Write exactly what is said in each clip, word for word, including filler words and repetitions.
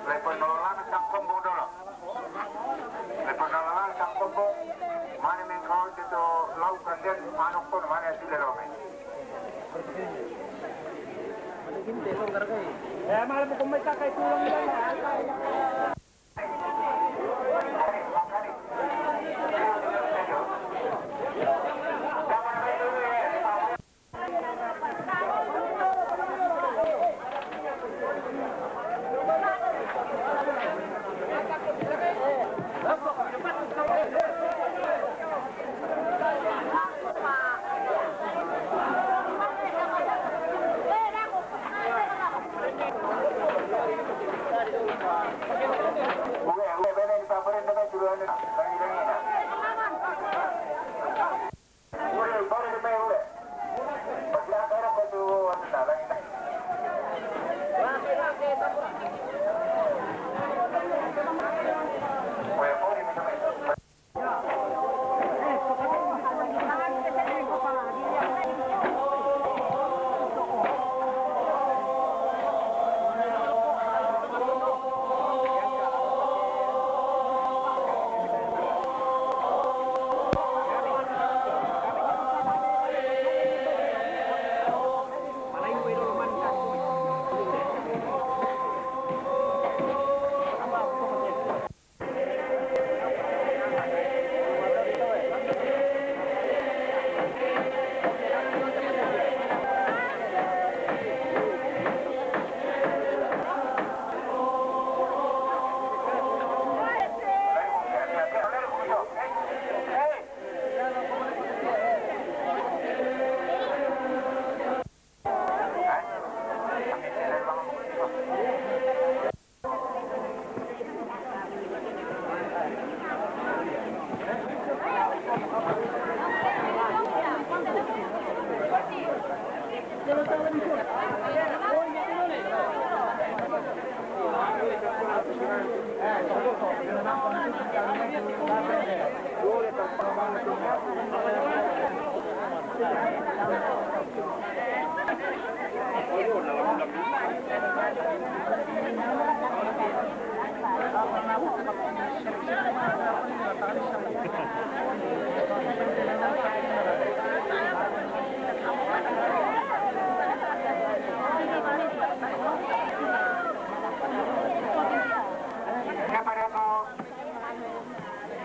Lepas nolana sangkombo dolo. Lepas nolana sangkombo. Mane mengkau itu lau kanden manuk pun mane sudah rome. Ya, malam kumita kay tulang yan.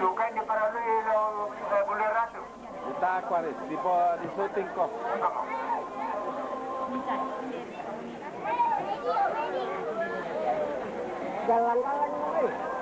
Tukan di para lui lo, eh, bulu ratu. Di takuari, di po, di shooting ko. Jalan-jalan, eh.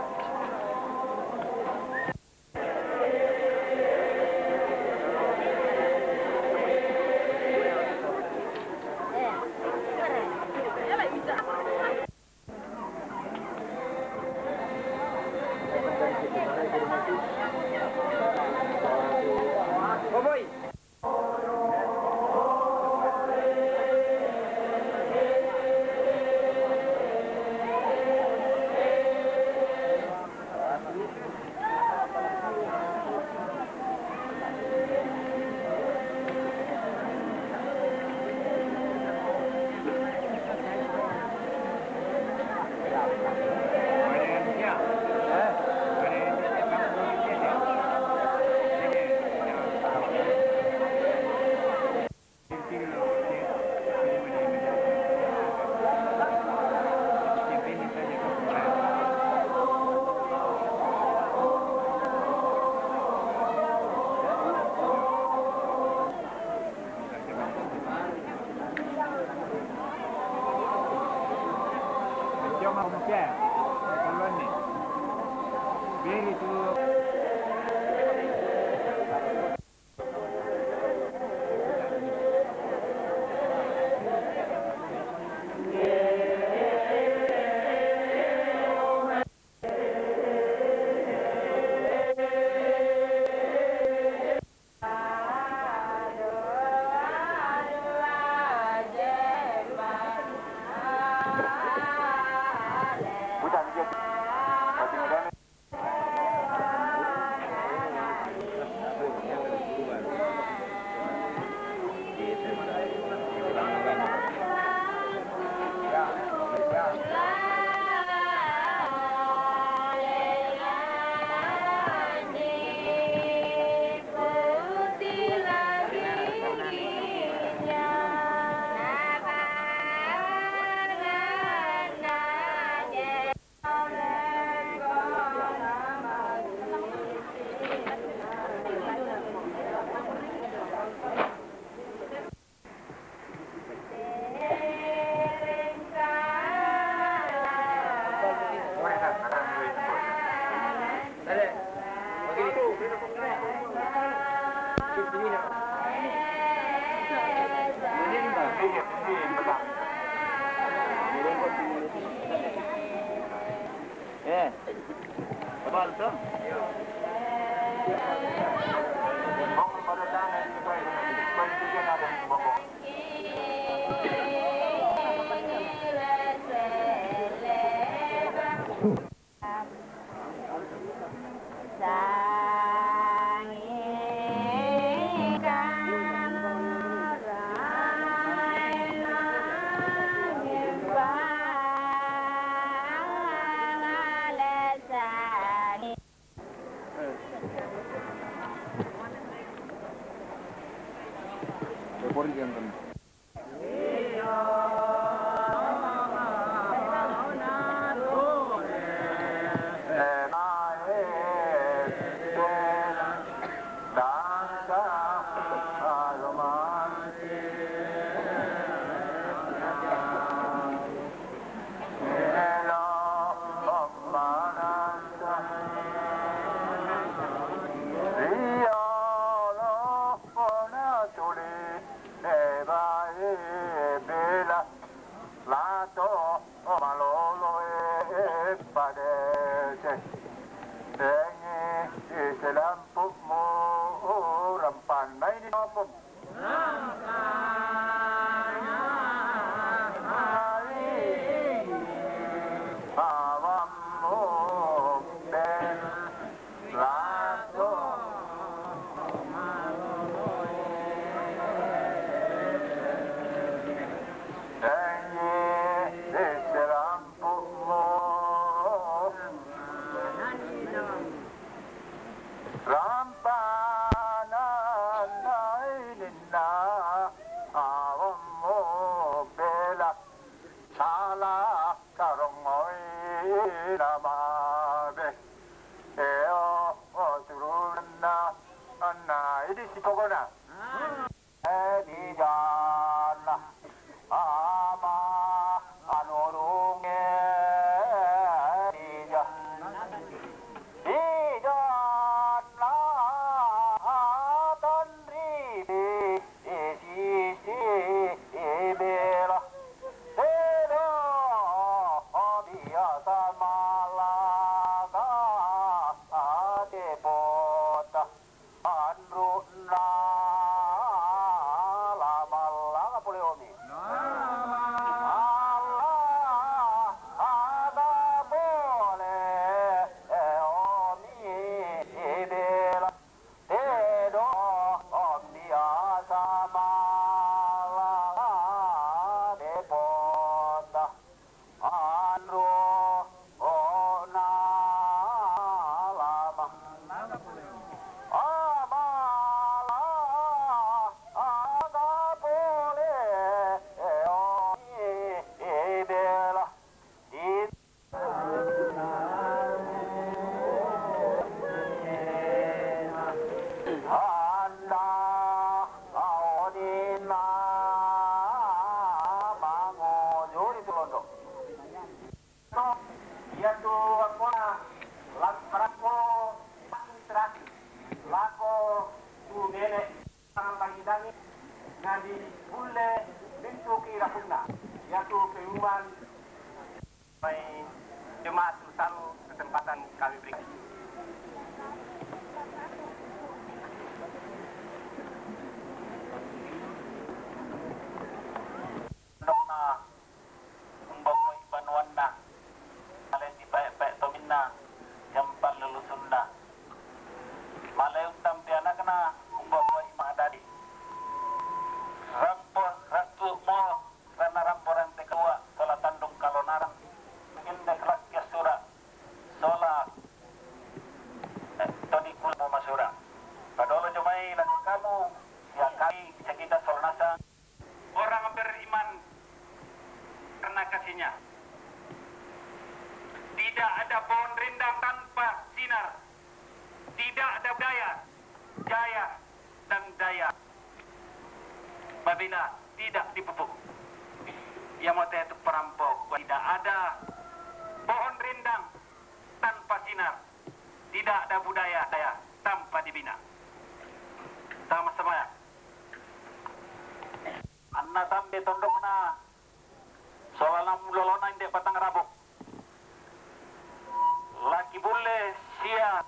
Sia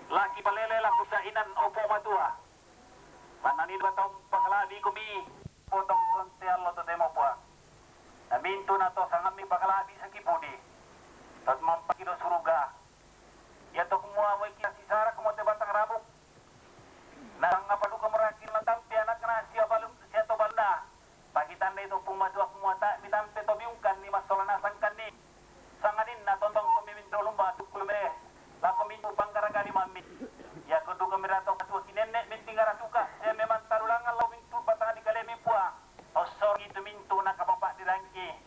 la kipalele lako sa'inan, o Puang Matua. Mannanino batong pakala'bi komi, potong sonte allo totemo, Puang. Na mintu' na to sangammi pakala'bi saki pudi, tot mampaki dio suruga. Ia to kumua moi kisisara kumo te batang rabuk. Na sangapa duka morakin lantampe anakna sia balun, sia to balunna. Pakitandai to Puang Matua kumua tae' mitampe to biungkanni massola nasangkanni. Sangadinna tontong to miminro lumba tukkulu me lako mintu' panggaraga limammi. Iako duka mirato katua kinenne' mentingara tuka, sia memang tarulangan lao mintu' batang dikalemi, Puang. Ossorongi tu mintu' nakapapa'dirangki,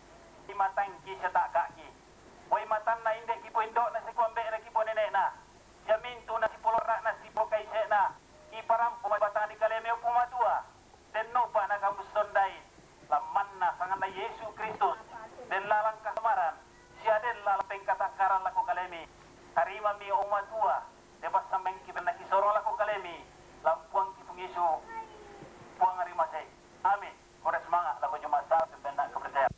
imatangki sia ta'ga'ki. Poi matanna inde'ki poindo'na, sikuambe'reki ponene'na, sia mintu' nasipolora'na sipokaise'na, kiparampo mai batang dikalemi, o Puang Matua. Dennopa nakamussondai, lammanna sanganna Yesu Kristus, den lalang kasamaran, sia den lalang pengkatangkaran lako kalemi. Tarimami, o Matua, te passambayanki benna kisorong lako kalemi, lampuangki Puang Yesu, Puang arimasei. Amin. Kore sumanga' lako Juma' Sabat benna kepercayaan.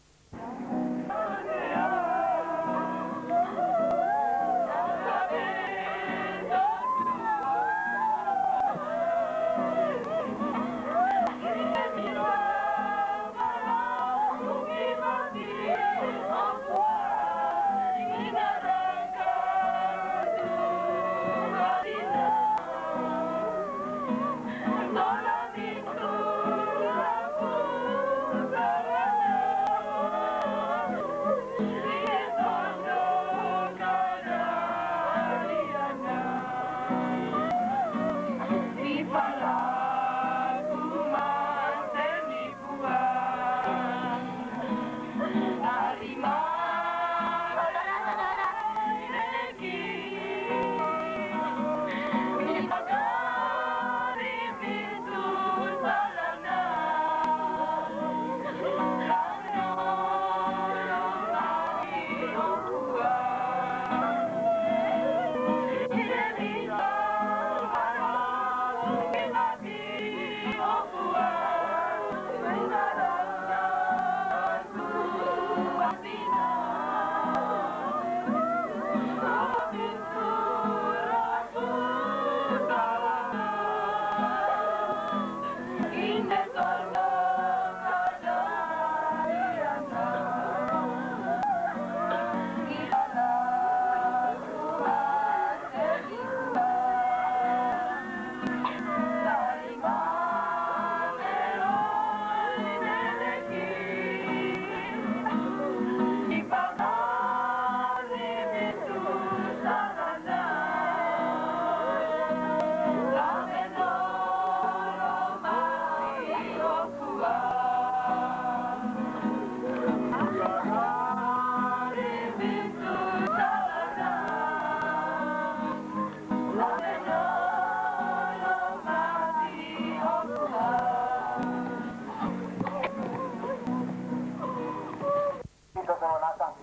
Kita sama datang.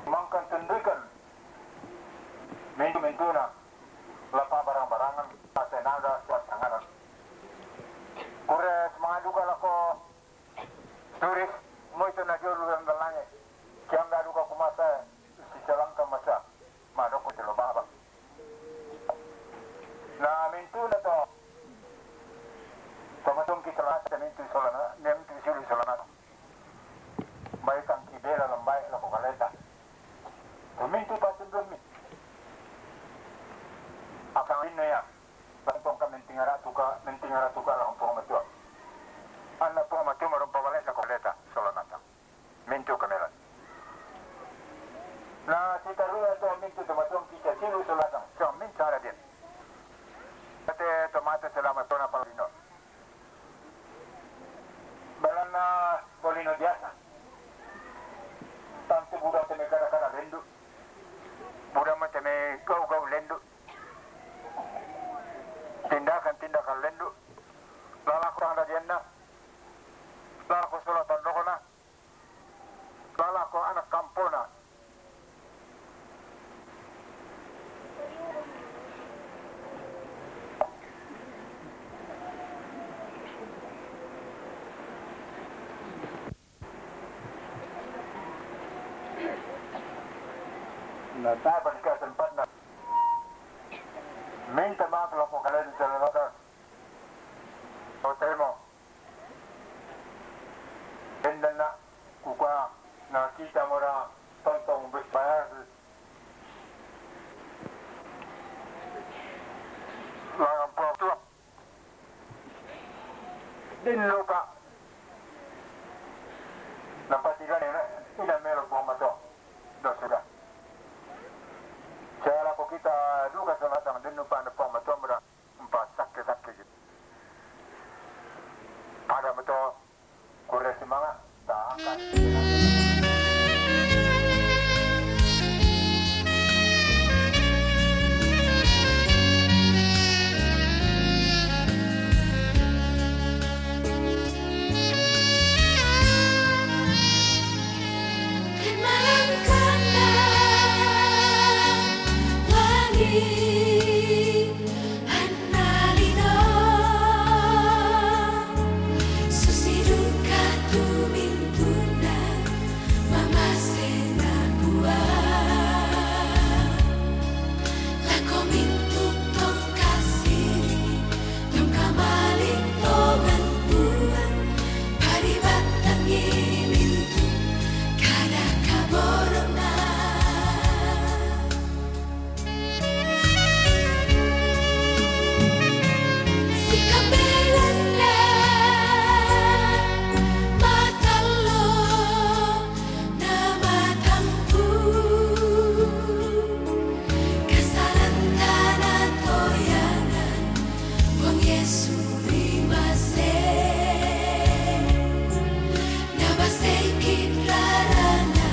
Mangkan tunduikan. Mintu-mintuna. Lapa barang-barangan. Patenaga, kuat tanganan. Kure sumanga' duka lako turis, moi to na dio luran dalange. Kiangga duka kumasa, si selangka masa, madoko telo baba. Na mintu' na to, to matongki selasa, mintu' sola na, mintu' siulu sola na. Baikang kibela lambai lako kaleta. To mintu' patunduanmi. Akang inno ya. Lantong ka mentingara tuka, mentingara tuka lako Puang Matua. Anna Puang Matua marompa bale lako leta, sola nasang. Mintu' kamelan. Na sitarua to mintu' to matuang kica siulu sola nasang. So, mintu' ara dia. Kate to mata selama tona palino. Balanna polino biasa. Tantu buda teme kada-kada lendu. Buda ma teme gau-gau lendu. Tindakan-tindakan lendu. Lalako tangdadianna. Lalako sola tandokona. Lalako anak kampona. Na taban ka tempatna. Minta maaf lah ko kalen celaka. Ko temo. Dendan na kuka na kita mora tontong bus bayar. Langan puak tuak. Din lupa. Nampak tiga ni, ina melo buang mato. Dah sudah. Saya laku kita duka sematang din lupa na buang mato mera empat sakit-sakit. Pada mato kurang semangat. Tak akan. Lako mintu tong kasiri, tong kamaling tongan buan, paribatangi mintu kada kaborona. Sikap beranda matalo na matampu. Kasalan tana toyangan buang Yesu rimase. Na baseki rarana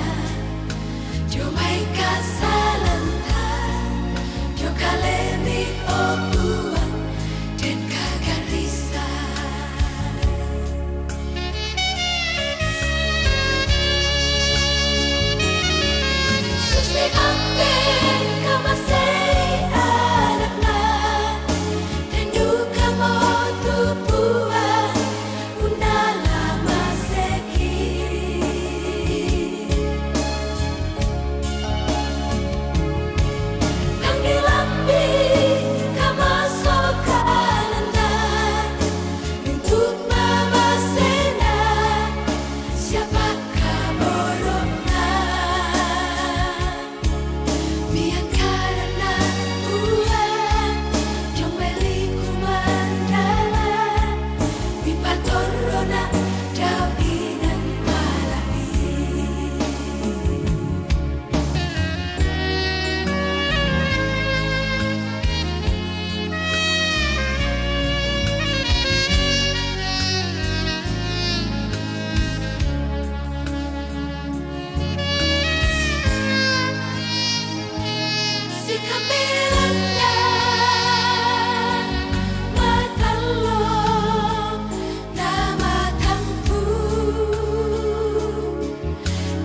jo mai kasalan ta jo kalemi opuan den kagarisa. Untuk mamasena siapa kaborokna. Mian karana Tuhan, jong beli kumandala, mipatorona dapinan malai.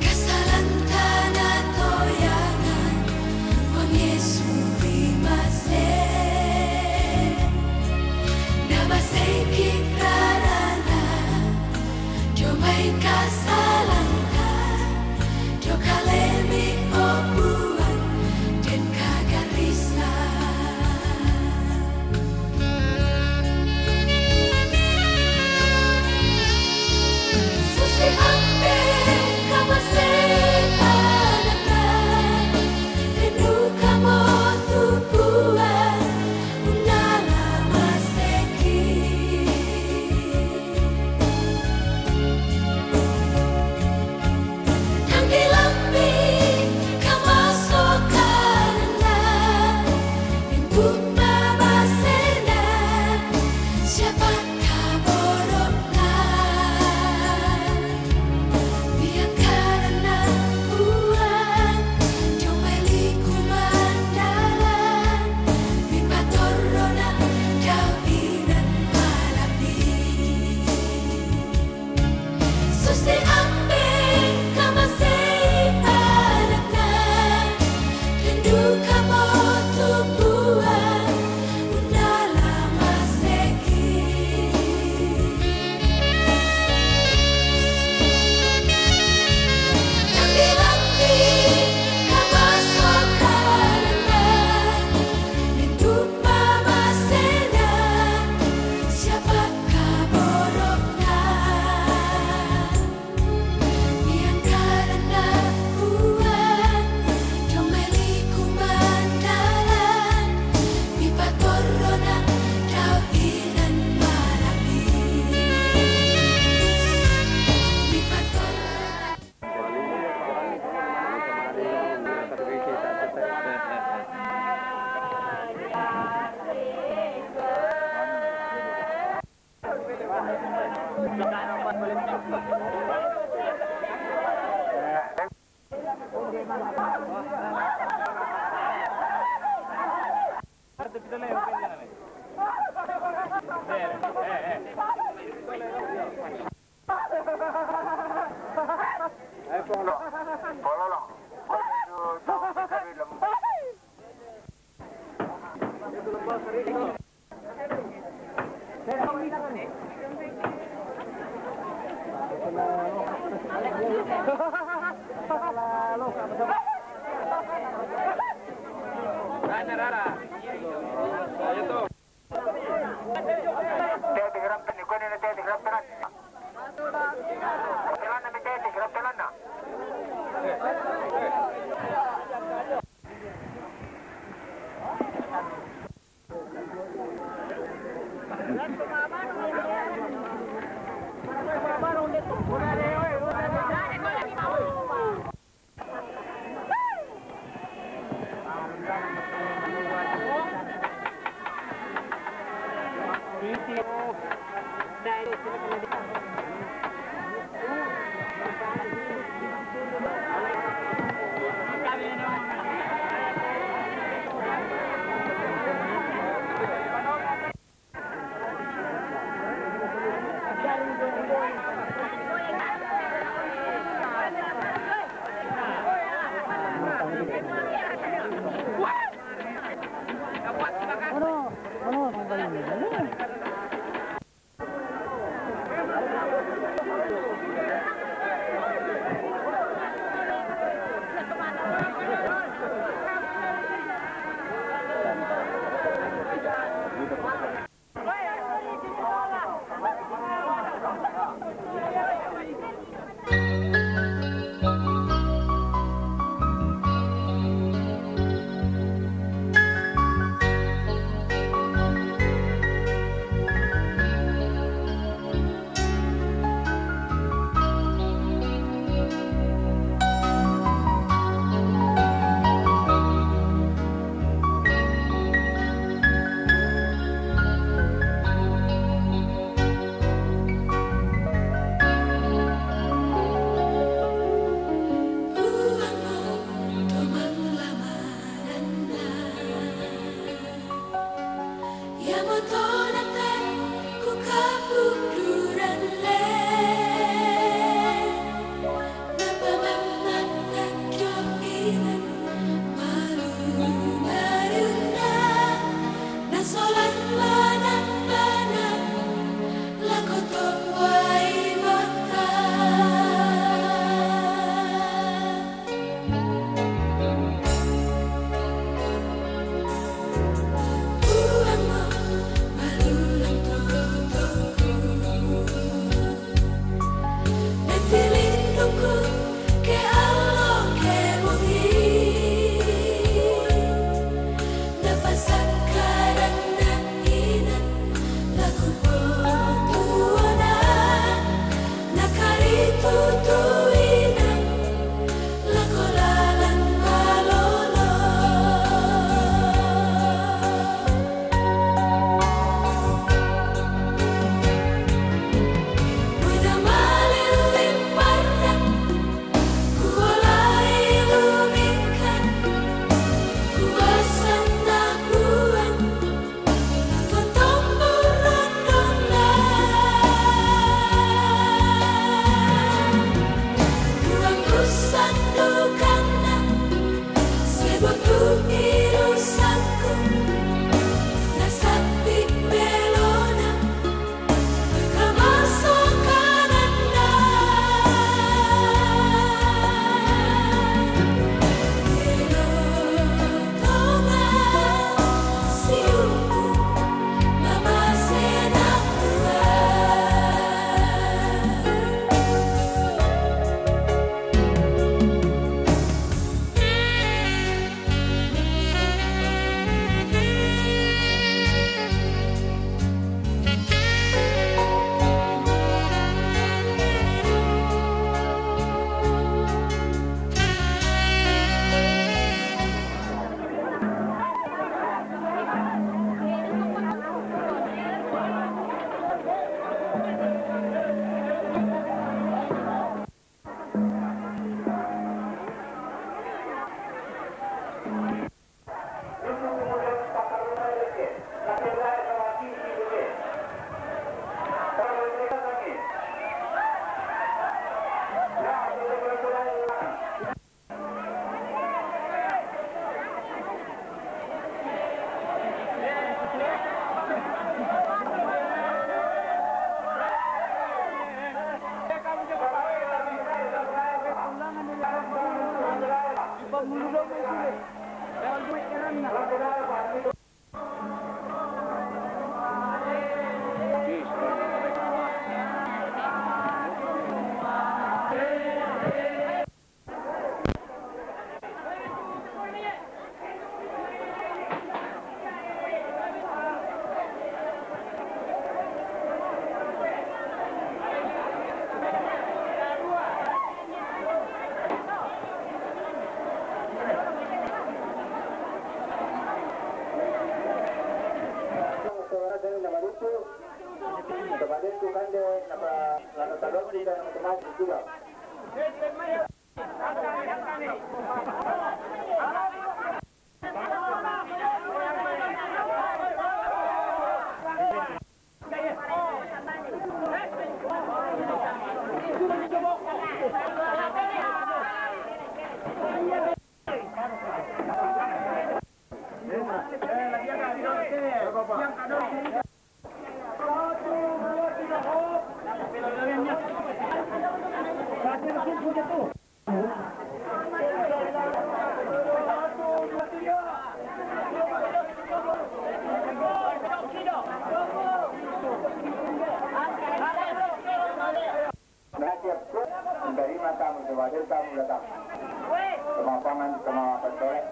Kasalan tana toyangan, buang Yesu rimase. Na baseki rarana, jo mai kasalan ta, jo kalemi opuan den kagarisa. Tete, grappene, quelle le tete, grappene. Grappelana, mi tete, grappelana. Nah, siap, siap. Menerima tamu, coba ada tamu datang. Kemapangan, kemapan soleh.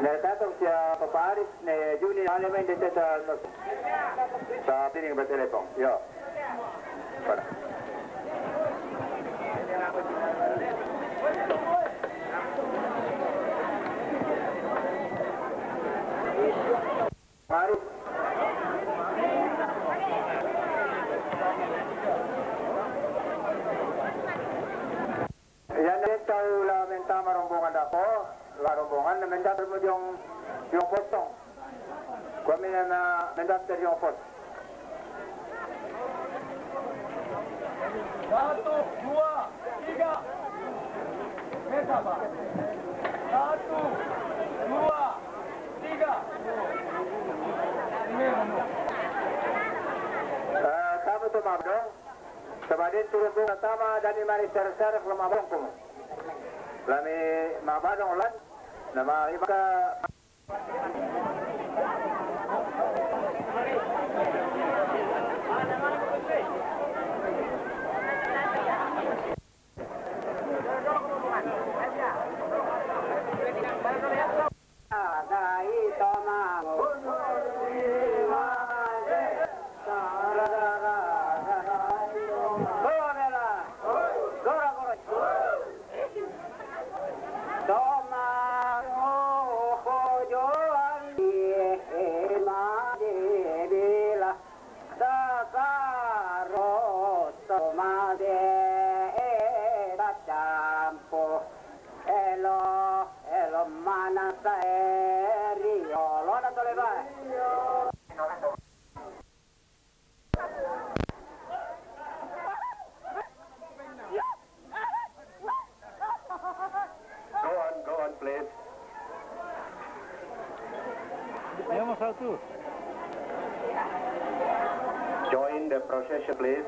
Ne tatong sia Papa Aris, ne Juni, ale main de teta sa piring ba telepon. Yo. Para. Mari. Yan na tau la menta ma rombongan dako, la rombongan na menta mo diong, diong posong. Kua mina na menta diong pos. Satu, dua, tiga. Menta, Pak. Satu, dua, tiga. Ini, Pak. Eh, kami tu mabdong. Sabadin turun bunga tama dan imari ser-ser lemah bongkung. Lami mabadong lan, nama ibaka. Elo, elo mana sa eri, olo na tole ba. Go on, go on, please. Join the procession, please.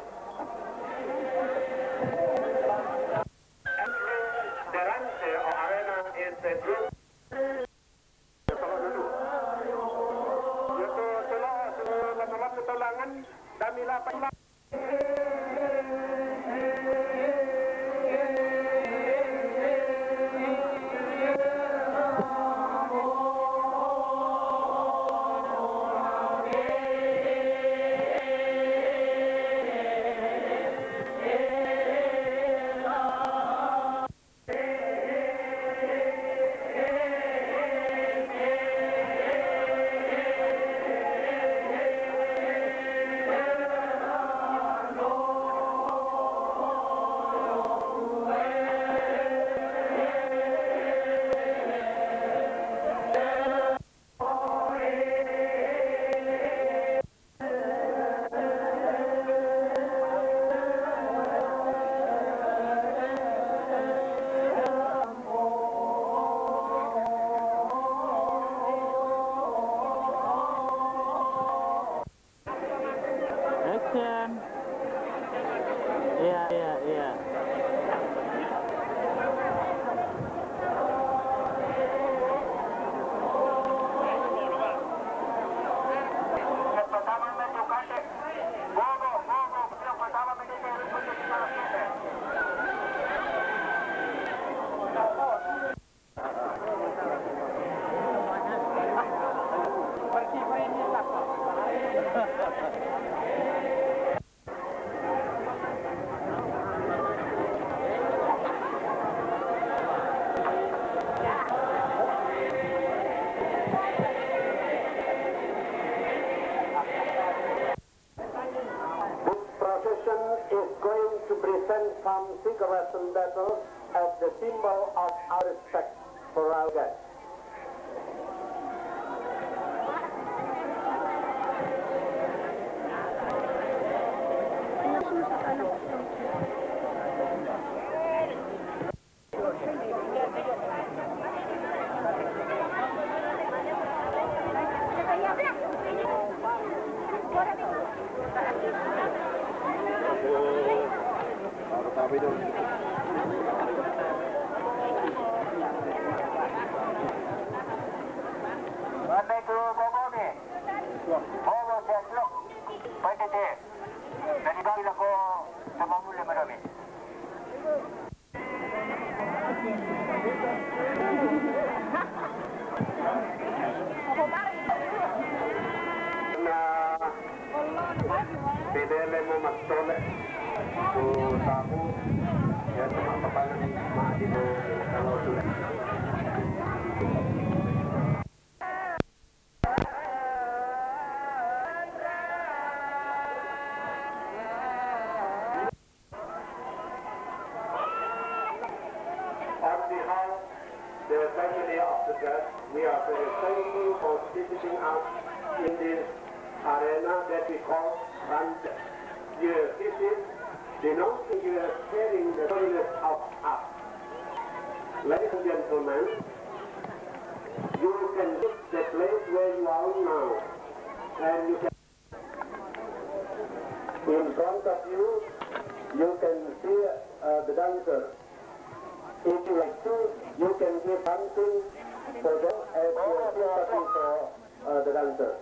Iya, iya, iya. This procession is going to present some cigarettes and battles as the symbol of our respect for our guests. Bobo siya, Tlok. Pwede din. Nanibawi lang ko sa mamuli marami. Na pinili mo magtole. So, tapo, yan sa mga papanan, mga di mo, ano, sulat. On behalf of the family of the dead, we are very thankful for visiting us in this arena that we call Randa. Your visit denotes your sharing the loneliness of us. Ladies and gentlemen, you can see the place where you are now, and you can In front of you, you can see, uh, the dancer. If you like to, you can give something for them as your sympathy for, uh, the dancer.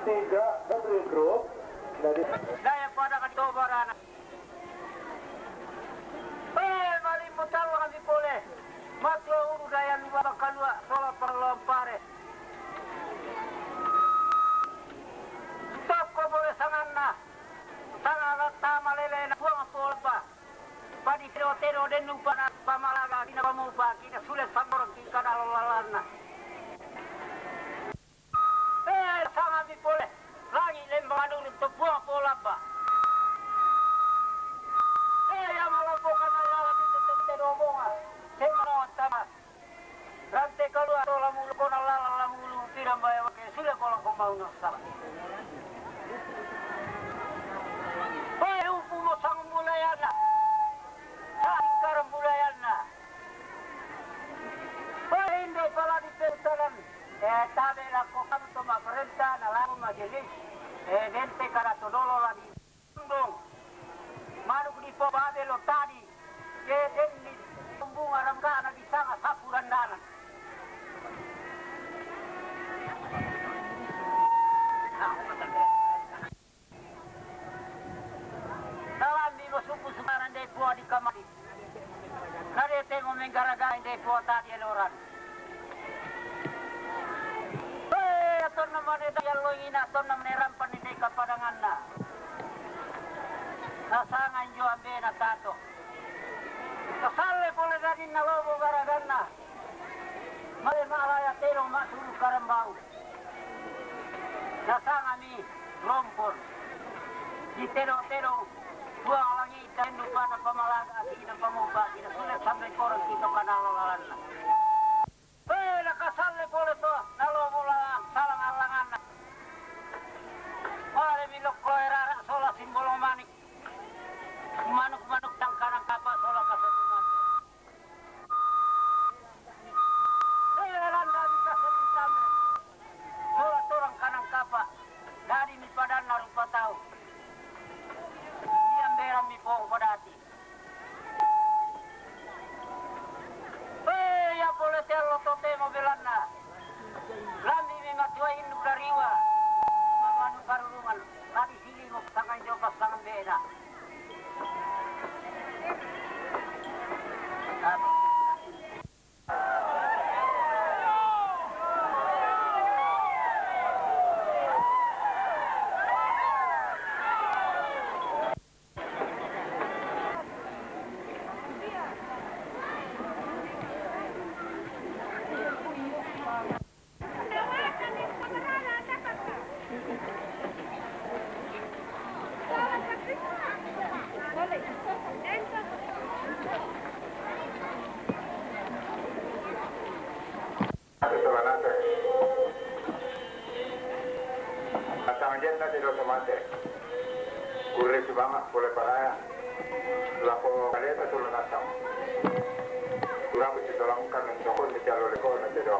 Tiga dari grup dari Daya pada katobarana. Eh, malimut talo kami pole. Matua ulu daya luba bakalua sola pangalompare. Toko pole sanganna. Sanga la tama lele na puang polpa. Padi tero tero den upana pamalaga kina pamupa kina sule samborong kina lolalana. Eh, sanga mi pole. Langi lembang anu to puang polpa. Eh, ya malompo kana lala di to tero bonga. Sema no tama. Rante kalua to lamulu kona lala lamulu pira mbae wake sule kola ko mau no sala. Hoi upu mo sangu mulayana. Sangkar mulayana. Hoi inde pala di pentalan. Eh, tabe la ko kam to ma perenta na lagu majelis. Eh, dente kara to dolo la di Tundung. Manuk di po babe lo tadi. Ke den di tumbung arang gana di sanga sapuran danan. Dalam di lo suku sumaran de po di kamari. Nare tengo menggaraga inde puata di eloran. Hei, ator namane daya loingina, ator namane rampan inde kapadanganna. Sanga mi rompon. Di tero-tero, buang langi, tendu pana pamalaga, aki na pamupa, aki na sulit sampai korang kita panalo lalanna. Pela kasalle pole to, nalo bola salang allanganna. Pale mi lokko era sola simbolo manik. Manuk-manuk tangkanang kapa sola kasatu mate. Sola torang kanang kapa, dadi mi padanna rupa tau. Ia mberang mi pong padati. Ia pole tello totemo belanna. Lambi mi matua induk dariwa. Mamanu karurungan, tadi silingo tangan jokas tangan beda. Sola nate. Natang jenna te dosa mate. Kurre sibanga pole paraya. Lako kaleta sola natang. Kurang besi tolong kan untuk di calo leko nate do.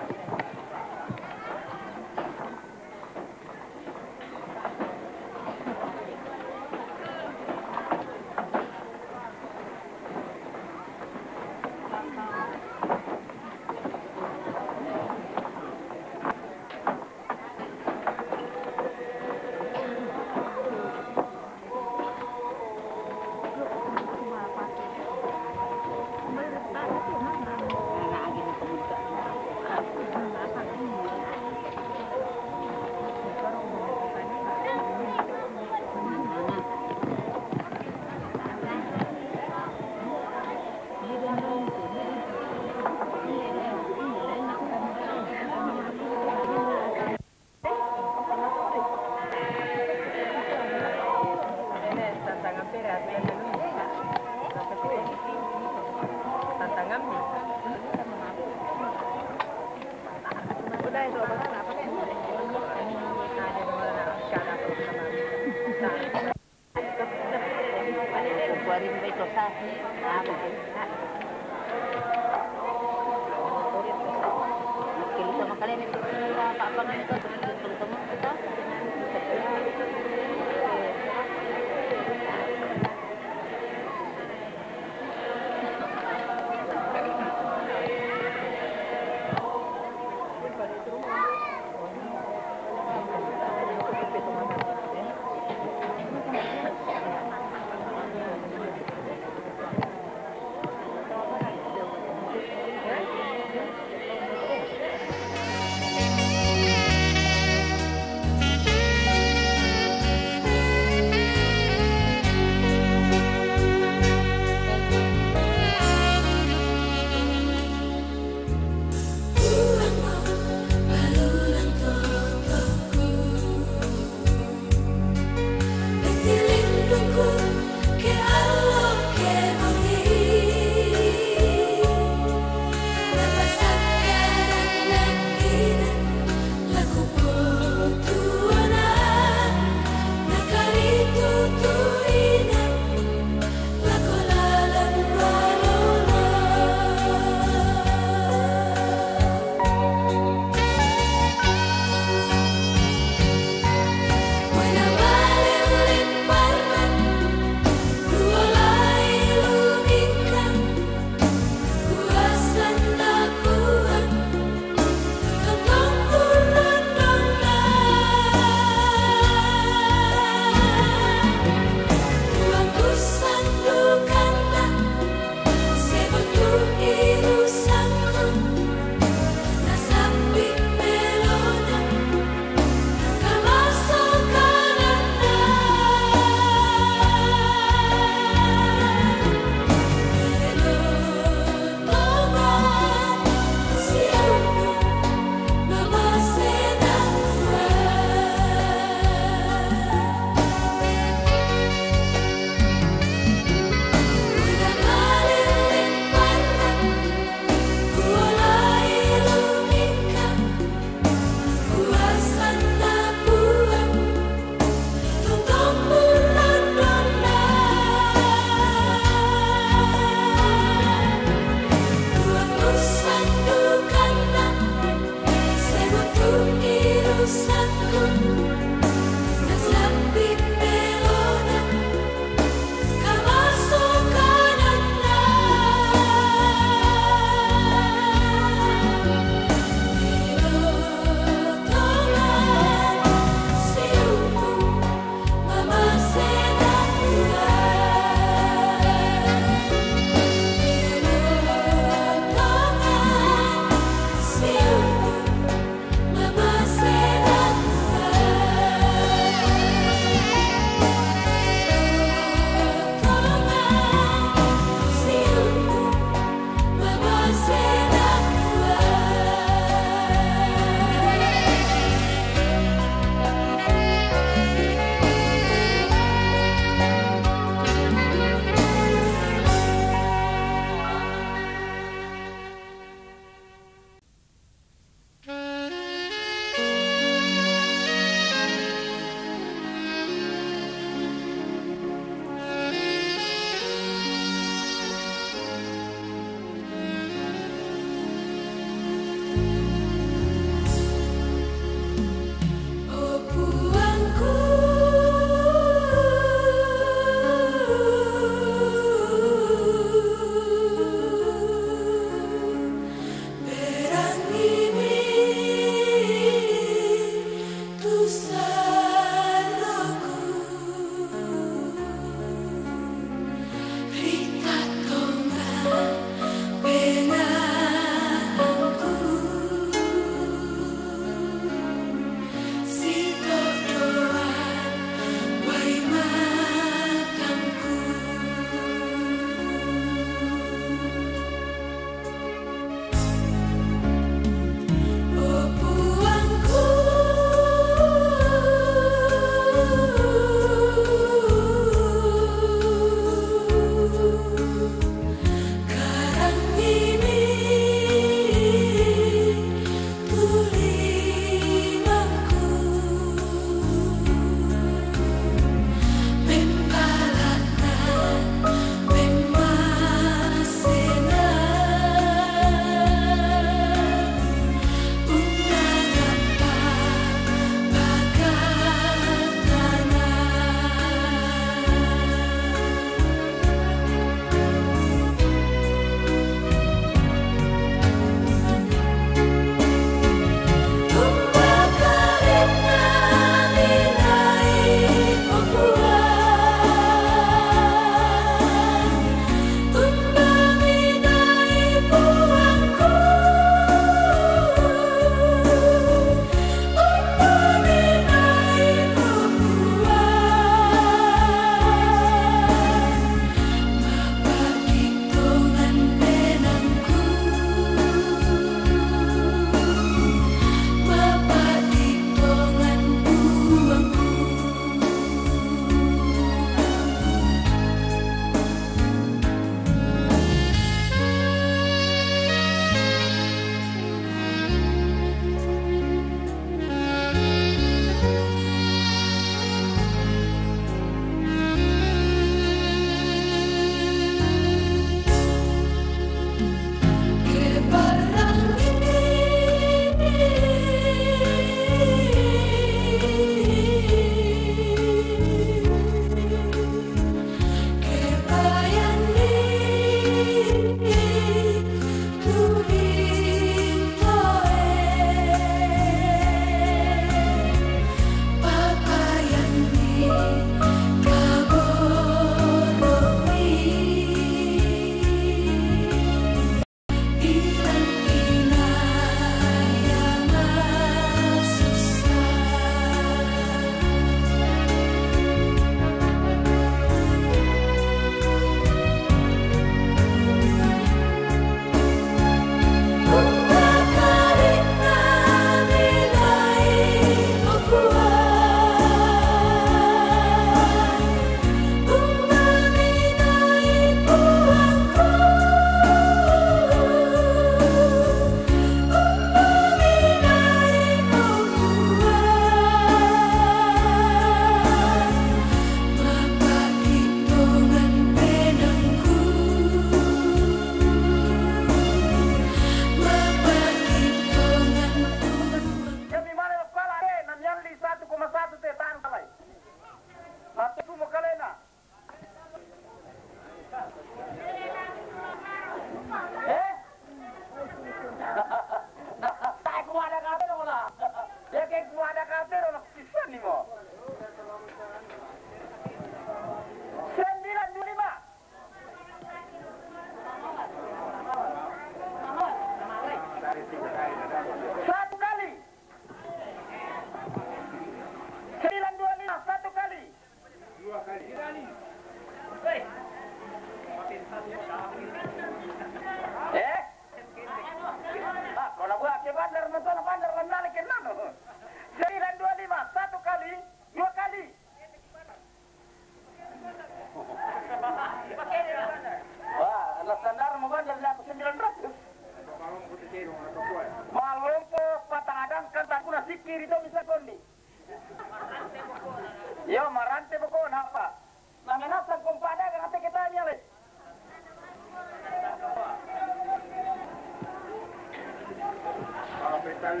Sai,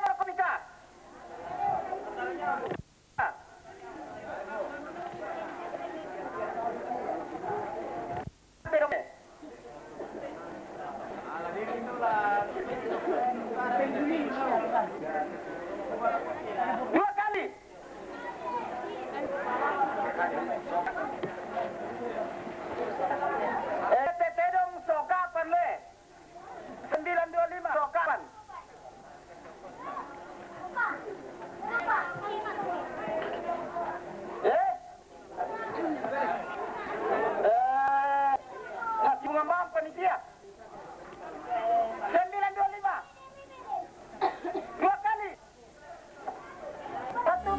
Marco Mika. Pero dua kali. Eh, T T dong, sokapan le. Sembilan dua lima, sokapan. Eh? Eh, masih mengambang panitia. Sembilan dua lima. Dua kali. Satu.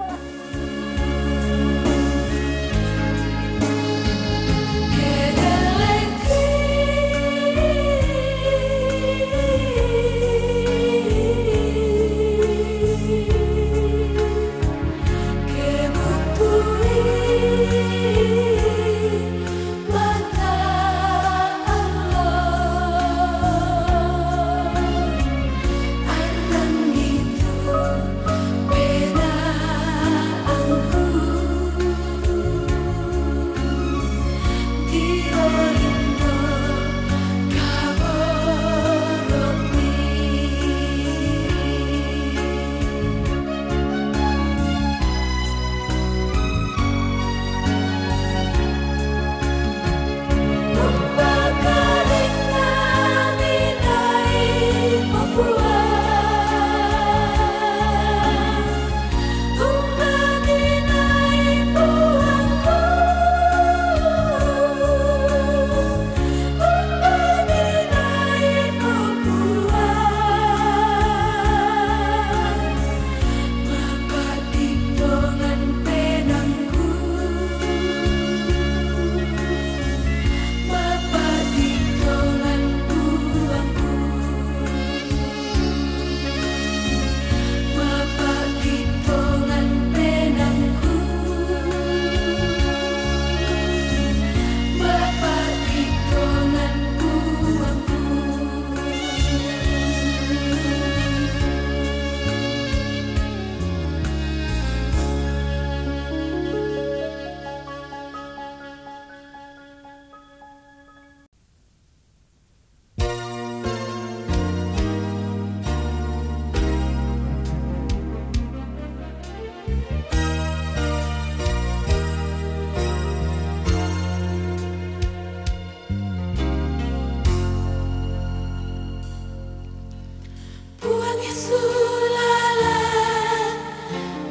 Puang Yesus lalang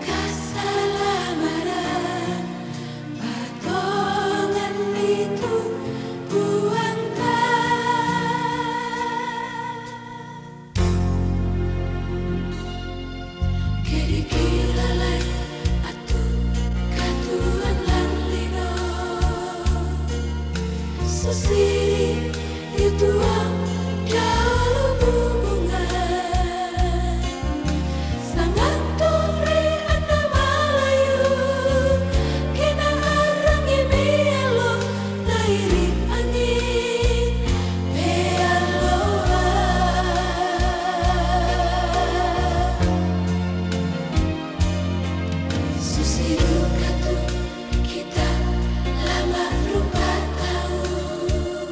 kasalamaran, patongan itu puang ta. Kedi kilalai atu katuan lan lino. Susiri yu tuang dalu bubungan. Sangat tumri anda Malayu, kena arang imialo nairi angin. Pealoa. Susidu katu kita lama rupa taun.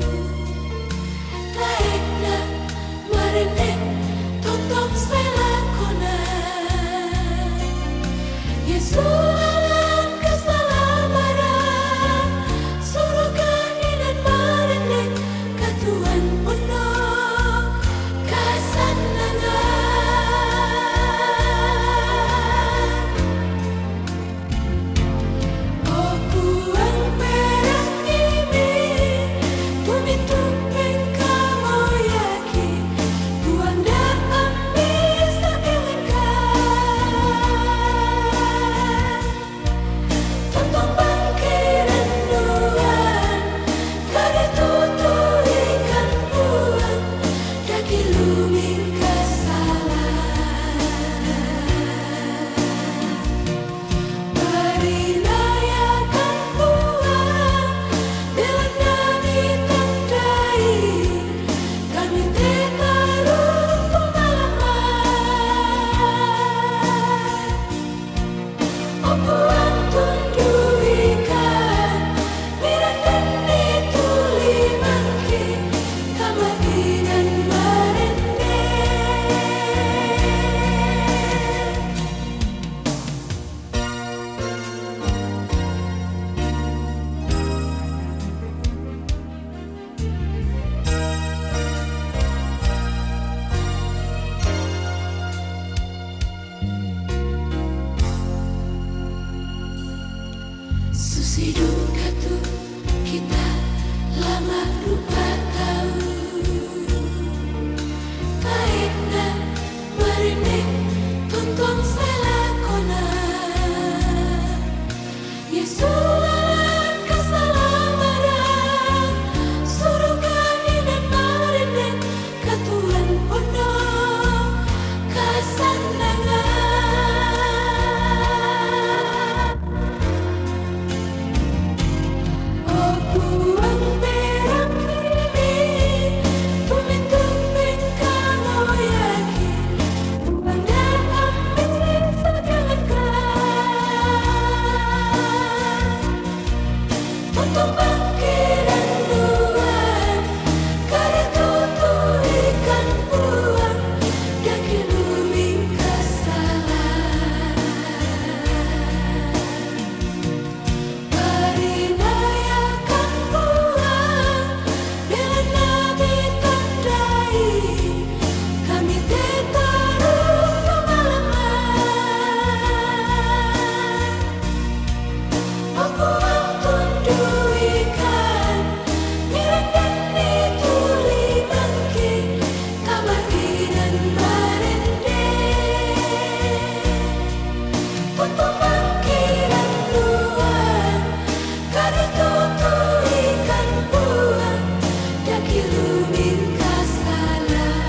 Susi duka tu kita lama rupa tau. Kaina marinding tuntung sela kona. Yesus lalan kasalamadan, suruga inan marinding, katuan pono kasanangan. O puang berang kini, tumin-tumin kamu yakin, puang dah ambil segala. Tuntung bangkiran duan, kada tutu ikan puang, daki luming kasalan. Parinayakan puang, bila nabi tandai, kami tetarung kemalaman. Aku ang tunduikan, mirandani tuli bangkit, kamarinan marende. Tutu bangkiran duan, kada tutu ikan puang, daki luming kasalan.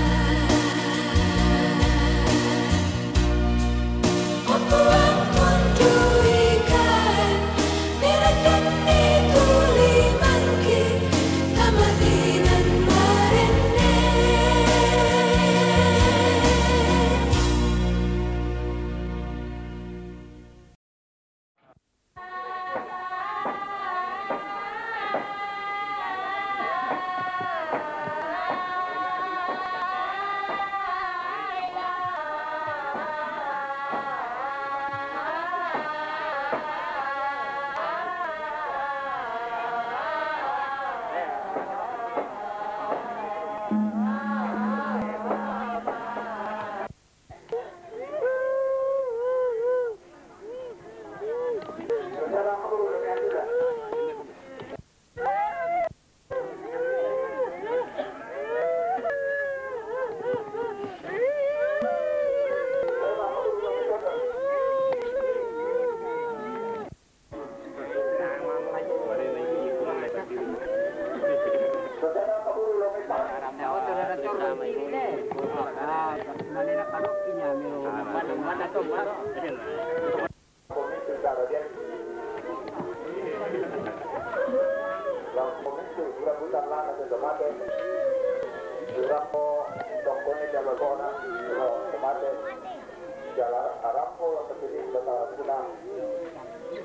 Jala arampo la pepilih bata kuna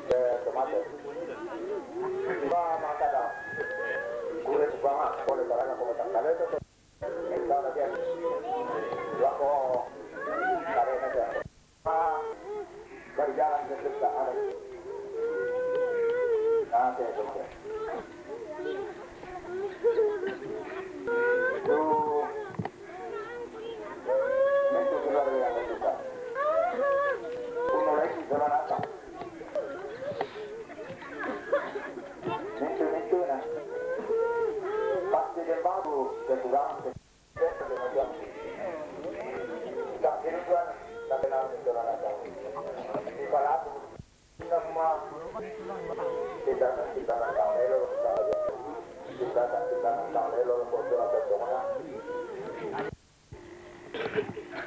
de tomate. Ba makada. Kulit bangat oleh barang aku tak kale tu. Minta lagi. Lako kare na dia. Dari jalan ke kita ada. Nanti tomate. Itu keluarga yang suka. Uno lagi jalan apa? Mintu-mintu na. Pasti dia baru dia kurang. Tak kira tuan, tak kenal mintu na. Di palaku.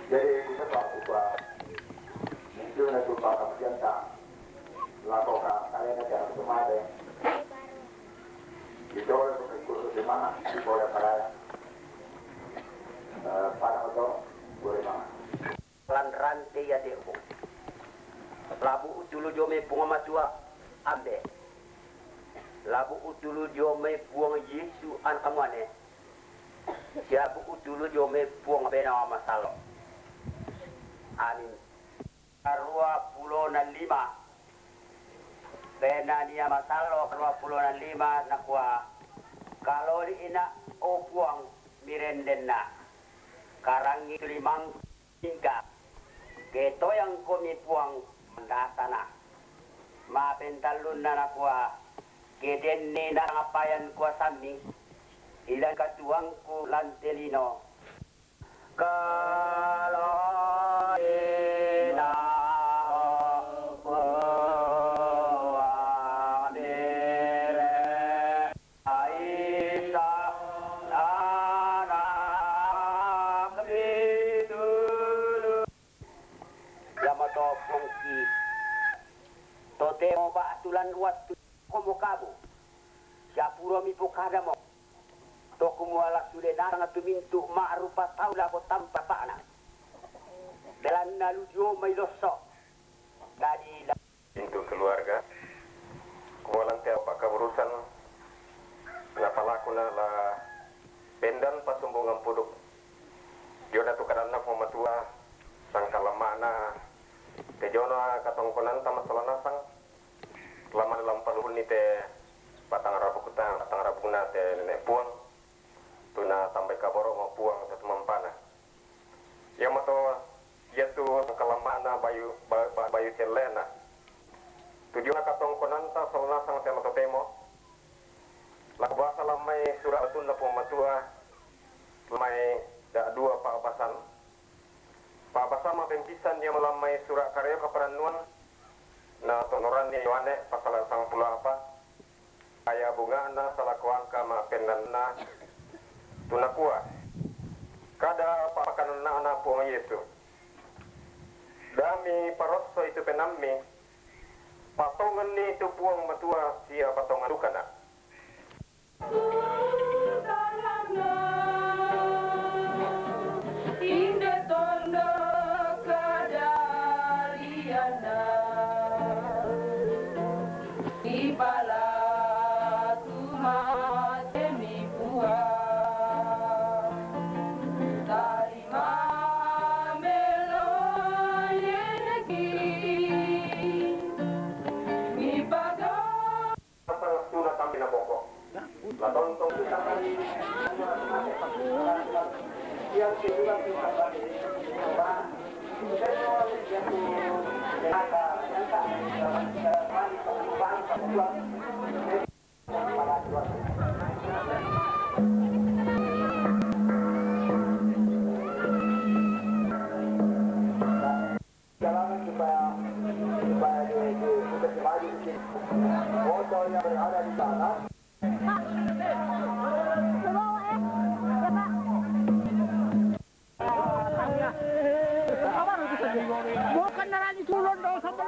Jadi, kita tak lupa upah. Itu nak upah kamu jangan. Lakukan kalian aja harus kemana. Di dole ko kursus di mana? Di dole paraya. Eh, pada oto, boleh mana? Lan rante ya deko. Labu utulu jome punga matua ambe. Labu utulu jome puang Yesu an kamuane. Siabu utulu jome puang bena masalo. Amin. Karua pulo na lima. Bena nia masalo karua pulo na lima nakua. Kalo di ina o puang mirendenna. Karangi tulimang Ingka, ketoyang komi puang mandatana. Mapentallunna nakua, ke denni narangapayan kuasammi, ilan katuangku lan te lino. Kalaina amire aisa anakmi tulu. Yamato pongki. Totemo ba'tu lan wattu komo kabo. Siapurami pokadamo. To kumua la sude nasang tu mintu ma'rupa tau lako tampa pa'na. Dalanna lu dio mai losso. Dadi la- Mintu keluarga. Kumua lan te pa'kaburusan napalakuna la pendan pasumbungan puduk. Diona tu kadanna Puang Matua, sangkalamma'na te diona katongkonanta massala nasang, lamane lampalunni te patang rabukta, patang rabukna te nene' puang, tu natambai kaboro'mo Puang te tumampana. Iamato iatu sangkalamma'na bayu, ba-, ba-, bayu celle'na. Tu diona katongkonanta sala nasang te matotemo, lako basa lammai sura' batunna Puang Matua, lammai da'dua pa'basan. Pa'basan mapempisan ia lammai sura' kareo kaparannuan, na tonoranni Yohane pasala sangpulo a'pa', aya' bunga'na salako angka ma'pennanna, tu nakua, kada pa'pakananna'na Puang Yesu. Da' miparossoi tu penaammi, patongenni tu Puang Matua sia patongan dukana. Inde tondok kadalianna, dipalatu matemi Puang, tarima melo yeneki, mipaga- Pasang suna tampi na boko. La tontong kita kali. Yang kedua kita kali. Jalanan supaya, supaya di, di, di, di, di, foto yang berada di sana. Bukan narani tulon dong sama.